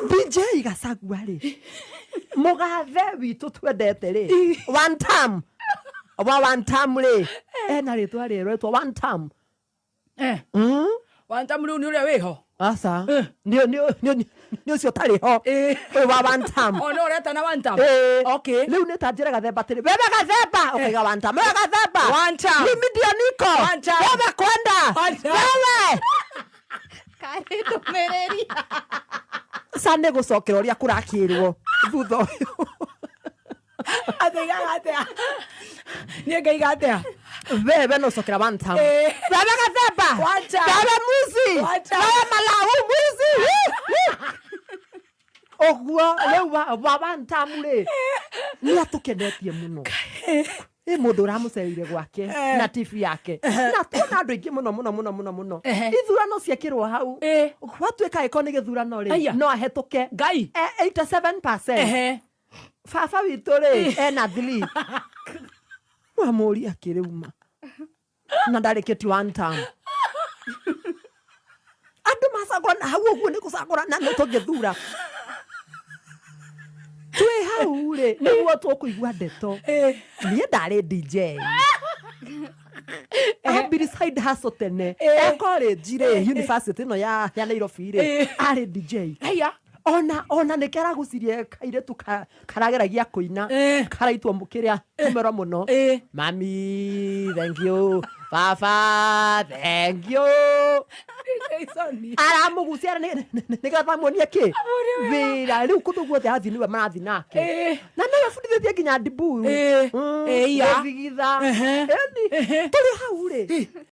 DJ Gacagua rĩ, mũgathe witũ twendete rĩ, one term wa one term rĩ, ena rĩtwa rĩretwo one term. One term rĩu nĩ ũrĩa wĩho? Aca. Nĩ ũcio ũtarĩ ho. Ũyũ wa one term. O no ũretana one term? Ĩĩ. Okay. Rĩu nĩ ta njĩre Gathemba atĩrĩ, wewe Gathemba, ũkaiga one term, wewe Gathemba. One term. Mimi ndio niko. One term. Wewe kwenda. One term. Wewe. Karĩ ndũmĩrĩri. Ca nĩ gũcokera ũrĩa kũrakĩrwo thutha ũyũ. Atĩigaga atĩa? Niĩ ngaiga atĩa? Wewe no cokera one term. Wewe Gathemba. One term. Wewe mwizi. One term. Wewe malau mwizi. Ũguo rĩu wa one term rĩ, nĩ atũkenetie mũno. Ĩ mũndũ ũramũcereire gwake na TV yake na tuona andũ aingĩ mũno mũno mũno mũno mũno. Ithurano ciekĩrwo hau, gwatuĩka ĩko nĩ gĩthurano rĩ, no ahetũke. Ngai. 87%. Baba witũ rĩ, ena 3 wamũria akĩrĩuma na ndarĩkĩtie one term. Andũ macagũrana hau ũguo nĩ gũcagũrana, nĩ tũngĩthura twĩ hau rĩ, nĩguo tũkũigua ndeto. Niĩ ndarĩ DJ, ambiri side hustle tene e college rĩ, university ĩno ya Nairobi rĩ, arĩ DJ. Haya. Ona nĩ karagucirie kairĩtu karageragia kũina, karaitwo kĩrĩa kũmerwo mũno. Mami thank you, baba thank you. Jason. Aramũgucia nĩgetha muonie kĩ wĩra rĩu kũndũ guothe athiĩ nĩwe marathiĩ nake. Na nĩwe bundithĩtie nginya ndiburu. Iya. Gũthigitha. Ehe. Ĩni tũrĩ hau rĩ.